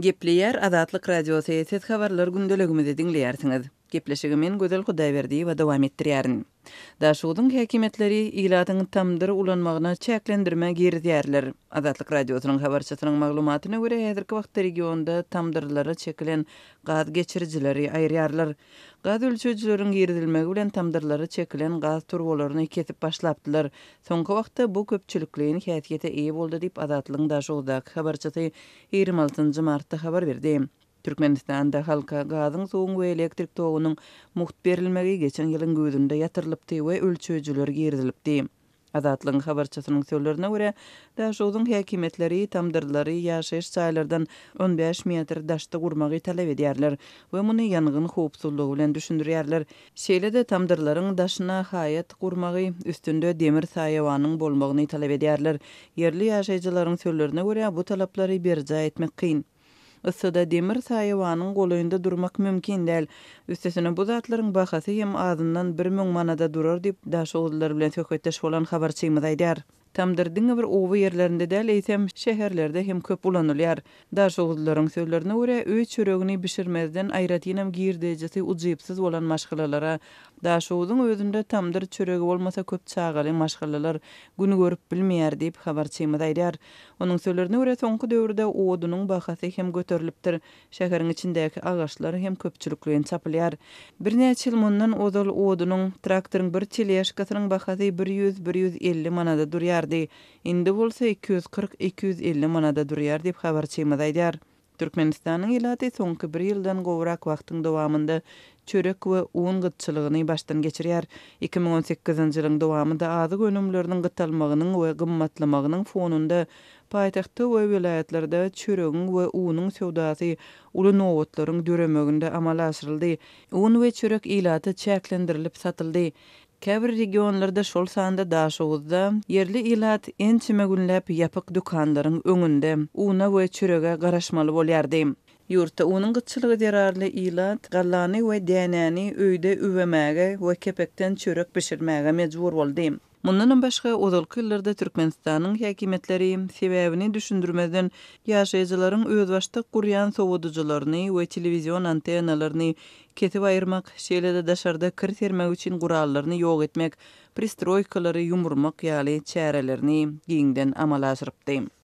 Gepleýär Azatlyk Radiosy, siz habarlar gündeligimizi diňleýärsiňiz. Gepleşigi men Gözel Hudaýberdiýewa dowam etdirýärin. Daşogzuň häkimiýetleri ilatyň tamdyr ulanmagyna çäklendirme girizýärler. Azatlyk Radiosynyň habarçysynyň maglumatyna görä, häzirki wagtda regionda tamdyrlara çekilen gaz geçirijileri aýyrýarlar. Gaz ölçeýjileriň girizilmegi bilen tamdyrlara çekilen gaz turbalaryny kesip başlapdylar. Soňky wagtda bu köpçülikleýin häsiýete eýe boldy diýip, Azatlygyň Daşoguzdaky habarçysy 26 martda habar berdi. Türkmenistanda halka gazyň, suwuň we elektrik togunyň mugt berilmegi geçen ýylyň güýzünde ýatyrylypdy we ölçeýjiler girizilipdi. Azatlygyň habarçysynyň sözlerine görä, Daşogzuň häkimiýetleri tamdyrlary ýaşaýyş jaýlardan 15 metr daşda gurmagy talap edýärler we muny ýangyn howpsuzlygy bilen düşündirýärler. Şeýle-de tamdyrlaryň daşyna haýat gurmagy, üstünde demir saýawanyň bolmagyny talap edýärler. Ýerli ýaşaýjylaryň sözlerine görä, bu talaplary berjaý etmek kyn. Yssyda demir saýawanyň golaýynda durmak mümkin däl. Üstesine bu zatlaryň bahasy hem azyndan 1000 manada durar diýip, daşoguzlylar bilen söhbetdeş bolan habarçymyz aýdýar. Tamdyr diňe bir oba ýerlerinde däl, eýsem, şäherlerde hem köp ulanylýar. Daşoguzlylaryň sözlerine görä, öý çöregini bişirmezden, aýratynam girdejisi ujypsyz bolan maşgalalara Daşoguzyň özünde tamdyr çöregi bolmasa köp çagaly maşgalalar gün görüp bilmeýär diýip, habarçymyz aýdýar. Onuň sözlerine görä, soňky döwürde odunyň bahasy hem göterilipdir. Şäheriň içindäki agaçlar hem köpçülikleýin çapylýar. Birnäçe ýyl mundan ozal odunyň, traktoryň bir teležkasynyň bahasy 100, 150 manada durýardy. Indi bolsa 240, 250 manada durýar diýip, habarçymyz aýdýar. Türkmenistanyň ilaty soňky bir ýyldan gowrak wagtyň dowamynda çörek we un gytçylygyny başdan geçirýär. 2018-nji ýylyň dowamynda azyk önümleriniň gytalmagynyň we gymmatlamagynyň fonunda paýtagtda we welaýatlarda çöregiň we unuň söwdasy uly nobatlaryň döremeginde amala aşyryldy. Un we çörek ilata çäklendirilip satyldy. Käbir regionlarda, şol sanda Daşoguzda, ýerli ilat ençeme günläp ýapyk dükanlaryň öňünde una we çörege garaşmaly bolýardy. Ýurtda unuň gytçylygy zerarly ilat gallany we dänäni öýde üwemäge we kepekden çörek bişirmäge mejbur boldy. Mundanam başga, ozalky ýyllarda Türkmenistanyň häkimiýetleri, sebäbini düşündirmezden, ýaşaýjylaryň özbaşdak gurýan sowadyjylaryny we telewizion antennalaryny kesip aýyrmak, şeýle-de daşarda kir sermek üçin gurallaryny ýok etmek, pristroýkalary ýumurmak ýaly çärelerini giňden amala aşyrypdy.